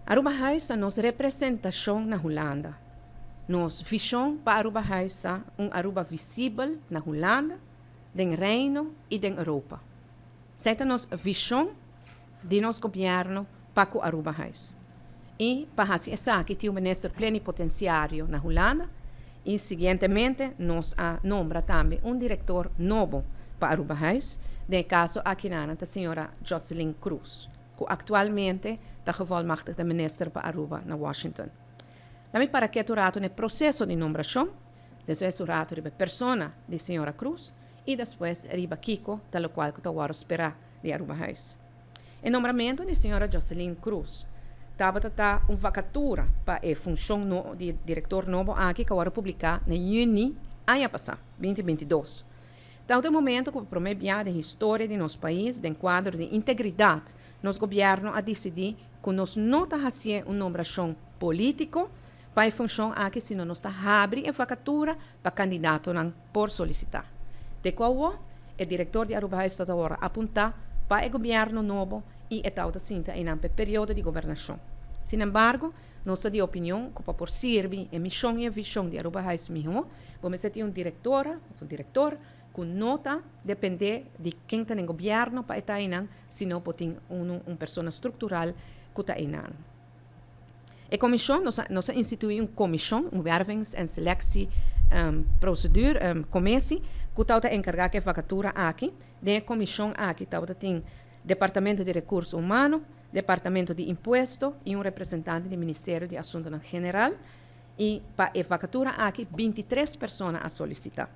Arubahuis ta nos representacion na Hulanda. Nos vision pa Arubahuis ta un Aruba visibel na Hulanda, den Reino y den Europa. Esey ta nos vision di nos gobierno pa cu Arubahuis. Y pa haci esaki tin un minister plenipotenciario na Hulanda y siguientemente nos a nombra tambe un director nobo pa Arubahuis, den e caso aki nan ta señora Jocelyn Croes, cu actualmente ta gevolmachtigde minister pa Aruba na Washington. Laat mi para keto rato na e proceso di nombracion, despues un rato riba e persona di señora Croes y despues riba kico ta locual cu ta worde spera di Arubahuis. E nombramento di señora Jocelyn Croes tabata ta un vacatura pa e funcion no di director nobo aki cu a worde publica na juni aña pasa, 2022. Ta e momento cu pa prome biaha den historia di nos pais, den cuadro di integridad, nos gobierno a dicidi cu nos no ta haci un nombracion politico pa e funcion aki, sino nos ta habri e vacatura pa candidatonan por solicita. Te cu e director di Arubahuis ta awor apunta pa e gobierno nobo y e ta sinta den e periodo di gobernacion. Sin embargo, nos ta di opinion cu pa por sirbi e mision y e vision di Arubahuis miho, bo mester tin un directora of un director cu no ta depende di ken ta den gobierno pa e ta einan, sino por tin un persona structural cu ta einan. E comision, nos a institui un comision, un wervings- en selectie procedure, commissie, cu ta encarga cu e vacatura aki. Den e comision aki ta tin Departamento di Recurso Humano, Departamento di Impuesto y un representante di Ministerio di Asunto General. Y pa e vacatura aki, 23 persona a solicita.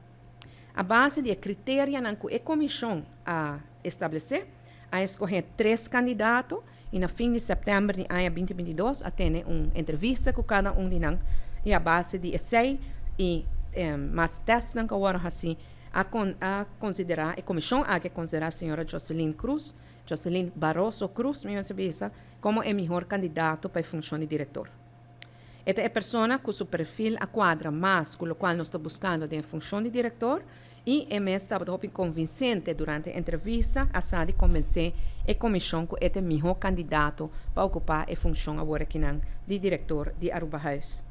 A base di criterio cu e comision a establece, a scoge tres candidato y na fin di september di aña 2022 a tene un entrevista cu cada un di nan y a base di esey y mas test nan cu awor asina a considera, e comision a considera señora Jocelyn Croes, Jocelyn Barroso Croes, mi bisa, como e mihor candidato pa e funcion di director. E ta e persona cu su perfil a cuadra mas cu locual nos ta buscando den funcion di director y e mes tabata hopi convincente durante e entrevista, a sa di convence e comision cu e ta e mihor candidato pa ocupa e funcion awor aki di director di Arubahuis.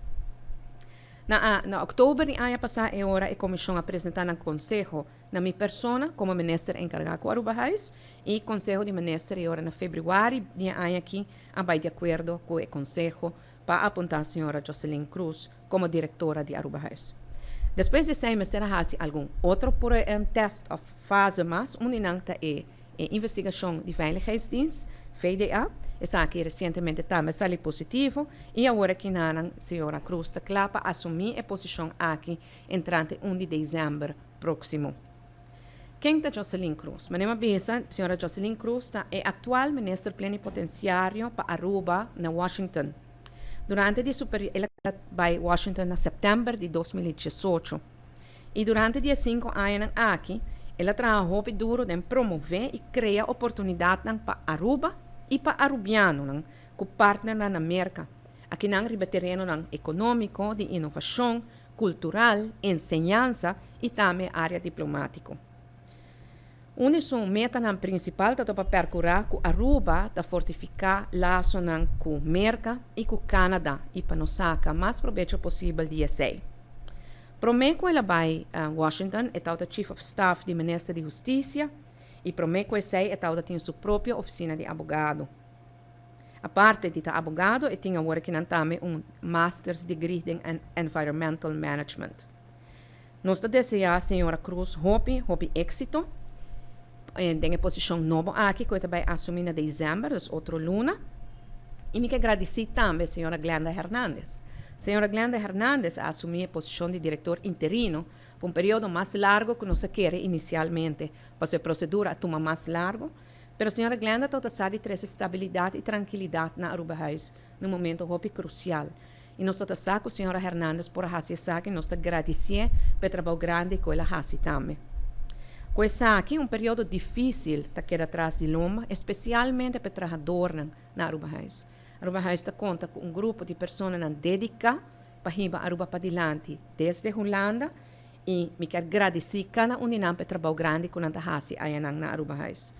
Na october di aña pasa e ora e comision a presenta na conseho na mi persona como minister encarga cu Arubahuis y conseho di minister e ora na februari di aña aki a bay di acuerdo cu e conseho pa apunta señora Jocelyn Croes como directora di Arubahuis. Despues di esey mester a algun otro por test of fase mas, unda ta e investigacion di Veiligheidsdienst, VDA, esaki recientemente tambe a sali positivo y awor aki nan señora Croes ta cla pa asumi e posicion aki entrante 1 di december proximo. Ken ta Jocelyn Croes? Manera mi a bisa, señora Jocelyn Croes ta e actual minister plenipotenciario pa Aruba na Washington. Durante di su el a bay Washington na september di 2018. Y durante di e 5 aña aki, el a traha duro den promove y crea oportunidad pa Aruba y pa arubiano, cu partner na America. Aki nan riba tereno economico, di inovacion, cultural, enseñansa y tambe area diplomatico. Un di su metanan principal ta pa percura cu Aruba ta fortifica lasonan cu Merca y cu Canada y pa nos saca mas probecho posibel di esey. Prome cu el a bay Washington, e tabata Chief of Staff di Minister di Husticia y prome cu esey e tabata tin su propio oficina di abogado. Aparte di ta abogado, e tin awor aki tambe un master's degree in Environmental Management. Nos ta desea señora Croes hopi, hopi exito den e posicion nobo aki, cu e ta bay asumi na december, dus otro luna. Y mi kier gradici tambe señora Glenda Hernandez. Señora Glenda Hernandez a asumi e posicion di director interino pa un periodo mas largo cu nos a kier inicialmente, pa e procedura a tuma mas largo. Pero señora Glenda ta sa di trece estabilidad y trankilidad na Arubahuis na un momento hopi crucial. Y nos ta sa cu señora Hernandez por haci esaki, nos ta gradici pa e trabou grandi cu el a haci tambe. Cu esaki, un periodo dificil ta keda tras di lomba, especialmente pa trahadornan na Arubahuis. Arubahuis ta conta cu un grupo di personanan dedica pa hiba Aruba padilanti desde Hulanda y mi kier gradici cada un di nan pa e trabou grandi cu nan ta haci na Arubahuis.